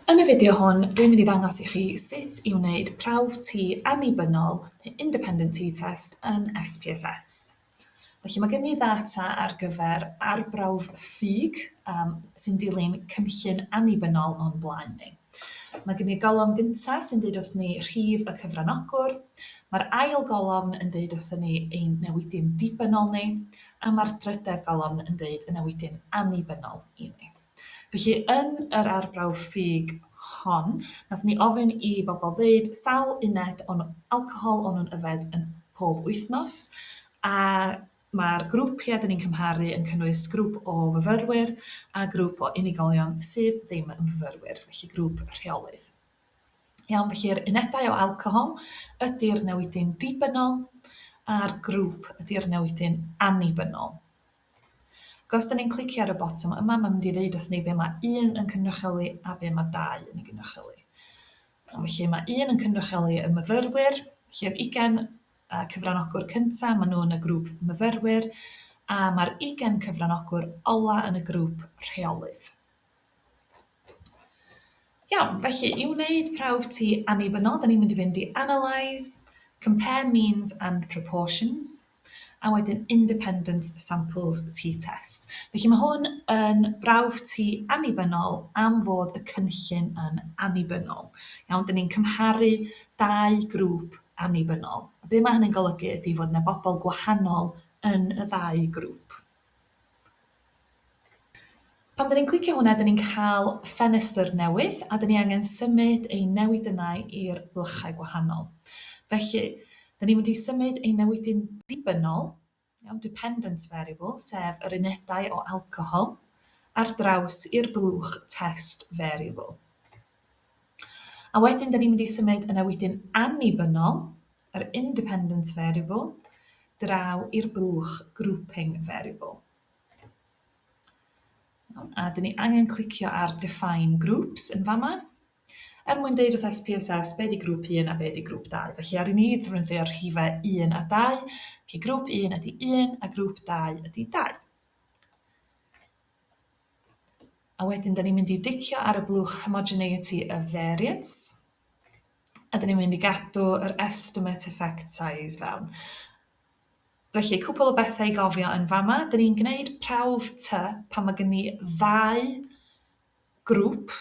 Yn y fideo hwn, dwi'n mynd i ddangos i chi sut i wneud prawf T annibynnol neu independent t-test yn SPSS. Felly mae gen i ddata ar gyfer arbrawf ffug um, sy'n dilyn cynllun annibynnol o'n blaen ni. Mae gen i golofn gyntaf sy'n deud wrth ni rhif y cyfranogwr, mae'r ail golofn yn deud wrthyn ni ein newidyn dibynnol ni, a mae'r drydedd golofn yn deud y newidyn annibynnol i ni. Felly yn yr arbrawf ffug hon, nathon ni ofyn i bobl ddeud sawl uned o'n alcohol o'n nhw'n yfed yn pob wythnos, a mae'r grwpiau 'dan ni'n cymharu yn cynnwys grŵp o fyfyrwyr a grŵp o unigolion sydd ddim yn fyfyrwyr, felly grŵp rheolydd. Iawn, felly'r unedau o alcohol ydy'r newidyn dibynnol a'r grŵp ydy'r newidyn annibynnol. Ac os 'dan ni'n clicio ar y botwm yma, mae'n mynd i ddeud wrth ni be mae un yn cynrychioli a be mae dau yn ei gynrychioli. Felly mae un yn cynrychioli y myfyrwyr, felly'r 20 cyfranogwr cynta, maen nhw yn y grŵp myfyrwyr, a mae'r 20 cyfranogwr ola yn y grŵp rheolydd. Iawn, felly i wneud prawf T annibynnol, da ni'n mynd i fynd i Analyse, Compare Means and Proportions, a wedyn Independent Samples T-Test. Felly mae hwn yn brawf T annibynnol am fod y cynllun yn annibynnol. Iawn, da ni'n cymharu dau grŵp annibynnol. A be mae hynny'n golygu ydy fod yna bobl gwahanol yn y ddau grŵp. Pan 'dan ni'n clicio hwnna, 'dan ni'n cael ffenestr newydd a 'dan ni angen symud ein newidynnau i'r blychau gwahanol. Felly, 'dan ni'n mynd i symud ein newidyn dibynnol, iawn, dependent variable, sef yr unedau o alcohol, ar draws i'r blwch test variable. A wedyn 'dan ni'n mynd i symud y newidyn annibynnol, yr independent variable, draw i'r blwch grouping variable. A dyn ni angen clicio ar Define Groups yn fama, er mwyn deud wrth SPSS be di grŵp 1 a be di grŵp 2. Felly ar i ni ddefnyddio'r rhifau 1 a 2, felly grŵp 1 ydy 1 a grŵp 2 ydy 2. A wedyn dyn ni'n mynd i dicio ar y blwch Homogeneity of Variance, a dyn ni'n mynd i gadw yr Estimate Effect Size fewn. Felly, cwpl o bethau i gofio yn fama. Dyn ni'n gwneud prawf T pan mae gen ni ddau grŵp.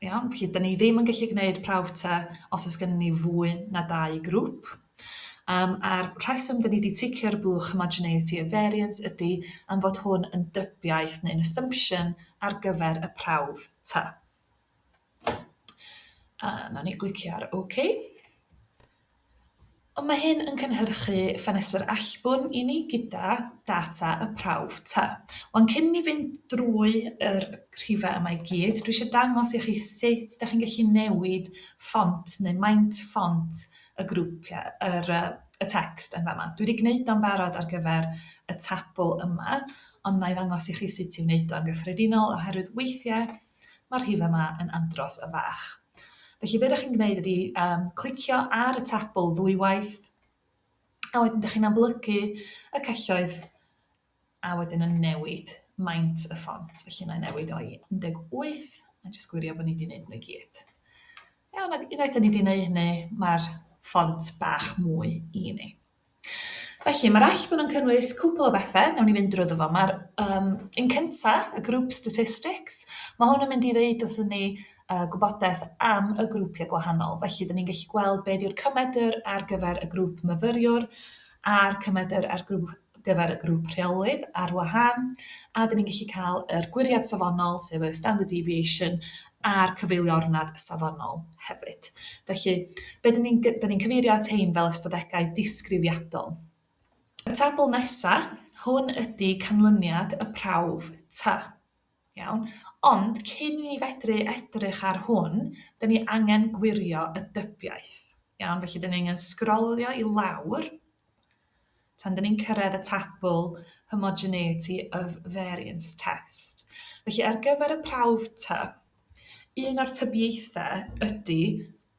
Iawn, felly dyn ni ddim yn gallu gwneud prawf T os oes gennym ni fwy na dau grŵp. Um, a'r rheswm dyn ni wedi ticio'r blwch homogeneity of variance ydy am fod hwn yn dybiaeth neu'n assumption ar gyfer y prawf T. A nawn ni glicio ar OK. Ond mae hyn yn cynhyrchu ffenestr allbwn i ni gyda data y prawf T. Wan cyn ni fynd drwy yr rhifau yma i gyd, dwi eisiau dangos i chi sut da chi'n gallu newid ffont neu maint ffont y grwpiau, yr, y text yn fama. Dwi wedi gwneud o'n barod ar gyfer y tabl yma, ond na i ddangos i chi sut i wneud o'n gyffredinol oherwydd weithiau mae'r rhifau yma yn andros o fach. Felly be dach chi'n gwneud ydy um, clicio ar y tabl ddwywaith, a wedyn dach chi'n amlygu y celloedd, a wedyn yn newid maint y ffont. Felly na i newid o i 18, a jyst gwirio bod ni wedi gwneud nhw i gyd. Iawn, ac unwaith da ni wedi gwneud hynny, mae'r ffont bach mwy i ni. Felly, mae'r allbwn yn cynnwys cwpl o bethau, nawn ni fynd drwyddo fo. Mae'r um, un cynta, y group statistics, mae hwn yn mynd i ddeud wrthyn ni uh, gwybodaeth am y grwpiau gwahanol. Felly, dyn ni'n gallu gweld be di'r cymedr ar gyfer y grŵp myfyriwr a'r cymedr ar grŵp gyfer y grŵp rheolydd ar wahân, a dyn ni'n gallu cael yr gwiriad safonol, sef y standard deviation, a'r cyfeiliornad safonol hefyd. Felly, be dyn ni'n dyn ni'n cyfeirio at hein fel ystadegau disgrifiadol. Y tabl nesa, hwn ydy canlyniad y prawf T. Iawn? Ond cyn i ni fedru edrych ar hwn, dyn ni angen gwirio y dybiaeth. Iawn? Felly, dyn ni angen sgrolio i lawr tan dyn ni'n cyrraedd y tabl Homogeneity of Variance Test. Felly ar gyfer y prawf T, un o'r tybiaethau ydy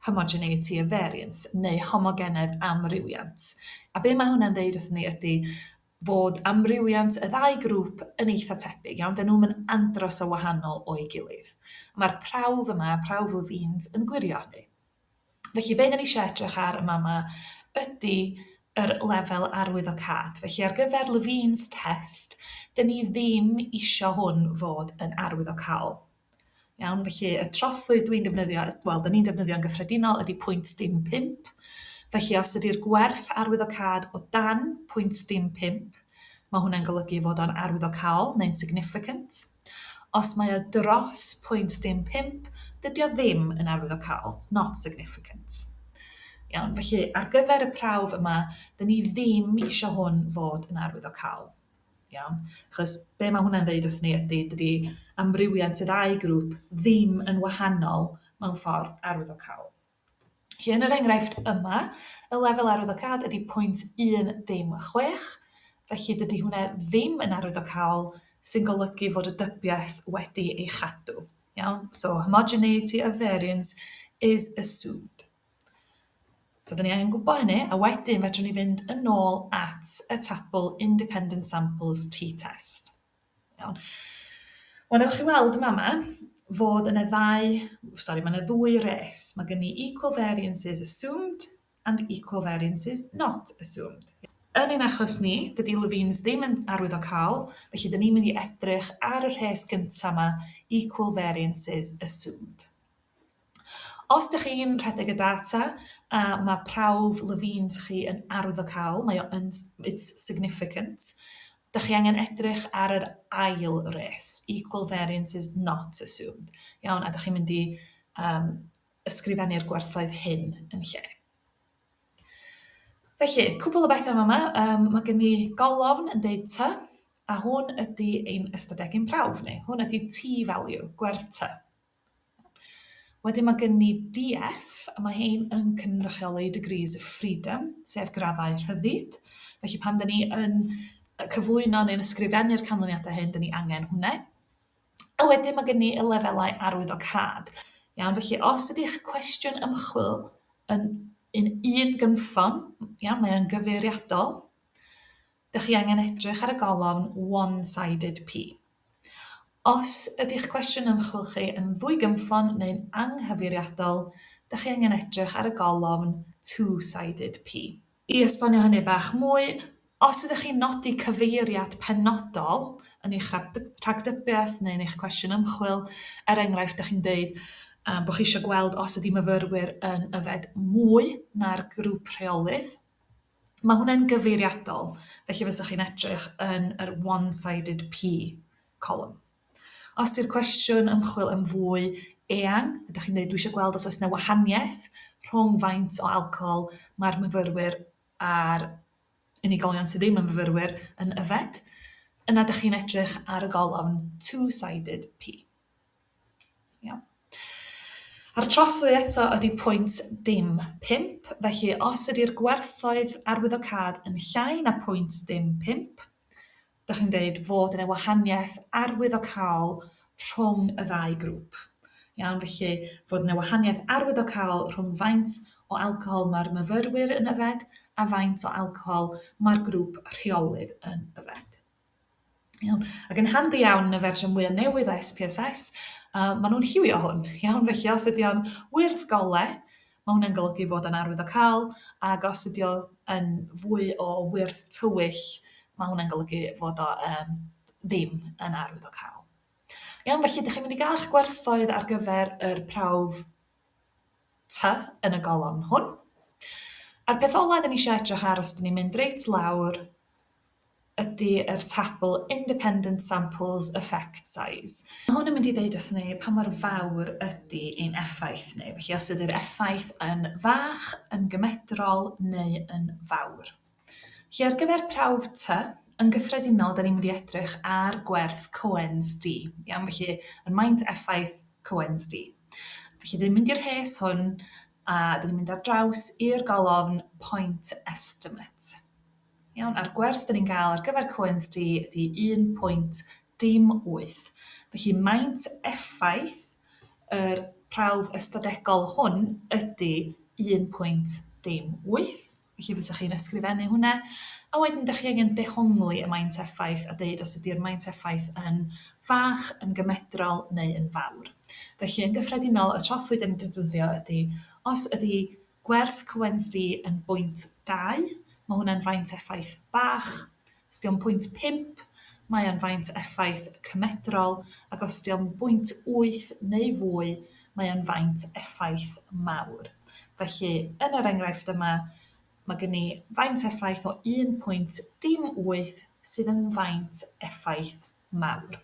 homogeneity of variance, neu homogenedd amrywiant. A be mae hwnna'n ddeud wrthyn ni ydy fod amrywiant y ddau grŵp yn eitha tebyg, iawn, dyn nhw'm yn andros o wahanol o'i gilydd. Mae'r prawf yma, prawf Levene's, yn gwirio hynny. Felly be da ni eisiau edrych ar yma yma ydy yr lefel arwyddocâd. Felly ar gyfer Levene's test, dyn ni ddim isio hwn fod yn arwyddocaol. Iawn, felly y trothwy dwi'n defnyddio, wel, da ni'n defnyddio'n gyffredinol ydy pwynt dim 5. Felly os ydy'r gwerth arwyddocâd o dan pwynt dim 5, mae hwnna'n golygu fod o'n arwyddocaol neu'n significant. Os mae o dros pwynt dim 5, dydy o ddim yn arwyddocaol, it's not significant. Iawn, felly ar gyfer y prawf yma, da ni ddim eisiau hwn fod yn arwyddocaol. Iawn? Achos be mae hwnna'n ddeud wrth ni ydy, dydy amrywiant y ddau grŵp ddim yn wahanol mewn ffordd arwyddocaol. Felly yn yr enghraifft yma, y lefel arwyddocâd ydy 0.116, felly dydy hwnna ddim yn arwyddocaol, sy'n golygu fod y dybiaeth wedi ei chadw. Iawn? So homogeneity of variance is assumed. So da ni angen gwybod hynny, a wedyn fedrwn ni fynd yn ôl at y tabl Independent Samples T-test. Iawn. Wel, newch chi weld yma yma fod yna ddau, sori, mae yna ddwy res. Mae gen i equal variances assumed and equal variances not assumed. Yn ein achos ni, dydy Levene's ddim yn arwyddocaol, felly dyn ni'n mynd i edrych ar y rhes gyntaf yma, equal variances assumed. Os dych chi'n rhedeg y data a mae prawf Levene's chi yn arwyddocaol, mae o yn, it's significant, dych chi angen edrych ar yr ail res, equal variance is not assumed. Iawn, a dych chi'n mynd i um, ysgrifennu'r gwerthoedd hyn yn lle. Felly, cwpl o bethau yma. Mae gen i golofn yn deud T, a hwn ydy ein ystadegyn prawf ni. Hwn ydy T-value, gwerth T. Wedyn mae gen ni DF, a mae hein yn cynrychioli degrees of freedom, sef graddau rhyddid. Felly pan dyn ni yn cyflwyno neu'n ysgrifennu'r canlyniadau hyn, dyn ni angen hwnna. A wedyn mae gen ni y lefelau arwyddocâd. Iawn, felly os ydy'ch cwestiwn ymchwil yn un, un gynffon, iawn, mae o'n gyfeiriadol, dych chi angen edrych ar y golofn one-sided P. Os ydy'ch cwestiwn ymchwil chi yn ddwy gynffon neu'n anghyfeiriadol, dach chi angen edrych ar y golofn two-sided P. I esbonio hynny bach mwy, os ydych chi'n nodi cyfeiriad penodol yn eich rhagdybiaeth neu yn eich cwestiwn ymchwil, er enghraifft, dach chi'n deud bod chi eisiau gweld os ydy myfyrwyr yn yfed mwy na'r grŵp rheolydd, Mae hwnna'n gyfeiriadol, felly fysech chi'n edrych yn yr one-sided P column. Os 'di'r cwestiwn ymchwil yn fwy eang, ydych chi'n dweud dwi eisiau gweld os oes yna wahaniaeth rhwng faint o alcohol mae'r myfyrwyr a'r unigolion sydd ddim yn fyfyrwyr yn yfed, yna dych chi'n edrych ar y golofn two-sided P. Iawn. A'r trothwy eto ydy pwynt dim 5, felly os ydy'r gwerthoedd arwyddocâd yn llai na pwynt dim 5, dych chi'n deud fod yna wahaniaeth arwyddocaol rhwng y ddau grŵp. Iawn, felly fod yna wahaniaeth arwyddocaol rhwng faint o alcohol mae'r myfyrwyr yn yfed a faint o alcohol mae'r grŵp rheolydd yn yfed. Iawn. Ac yn handi iawn yn y fersiwn mwya newydd o SPSS, maen nhw'n lliwio hwn. Iawn, felly os ydy o'n wyrdd gole, mae hwnna'n golygu fod o'n arwyddocaol, ac os ydy o yn fwy o wyrdd tywyll, mae hwnna'n golygu fod o um, ddim yn arwyddocaol. Iawn, felly ydych chi'n mynd i gael eich gwerthoedd ar gyfer yr prawf T yn y golofn hwn. A'r peth ola dyn ni eisiau edrych ar os dyn ni'n mynd reit lawr ydy yr tabl Independent Samples Effect Size. Mae hwn yn mynd i ddeud wrthyn ni pa mor fawr ydy ein effaith ni. Felly os ydy'r effaith yn fach, yn gymedrol neu yn fawr. Felly ar gyfer prawf T, yn gyffredinol, da ni'n mynd i edrych ar gwerth Cohen's d. Iawn, felly yn maint effaith Cohen's d. Felly dyn ni'n mynd i'r rhes hwn a dyn ni'n mynd ar draws i'r golofn point estimate. Iawn, a'r gwerth dyn ni'n gael ar gyfer Cohen's d ydy 1.08. Felly maint effaith yr prawf ystadegol hwn ydy 1.08. Felly fysech chi'n ysgrifennu hwnna A wedyn dach chi angen dehongli y maint effaith a deud os ydi'r maint effaith yn fach, yn gymedrol neu yn fawr. Felly yn gyffredinol, y trothwy 'dan ni'n defnyddio ydi os ydi gwerth Cohen's d yn bwynt 2, mae hwnna'n faint effaith bach. Os 'di o'n pwynt 5, mae o'n faint effaith cymedrol, ac os 'di o'n bwynt 8 neu fwy, mae o'n faint effaith mawr. Felly, yn yr enghraifft yma, mae gen i faint effaith o 1.08 sydd yn faint effaith mawr.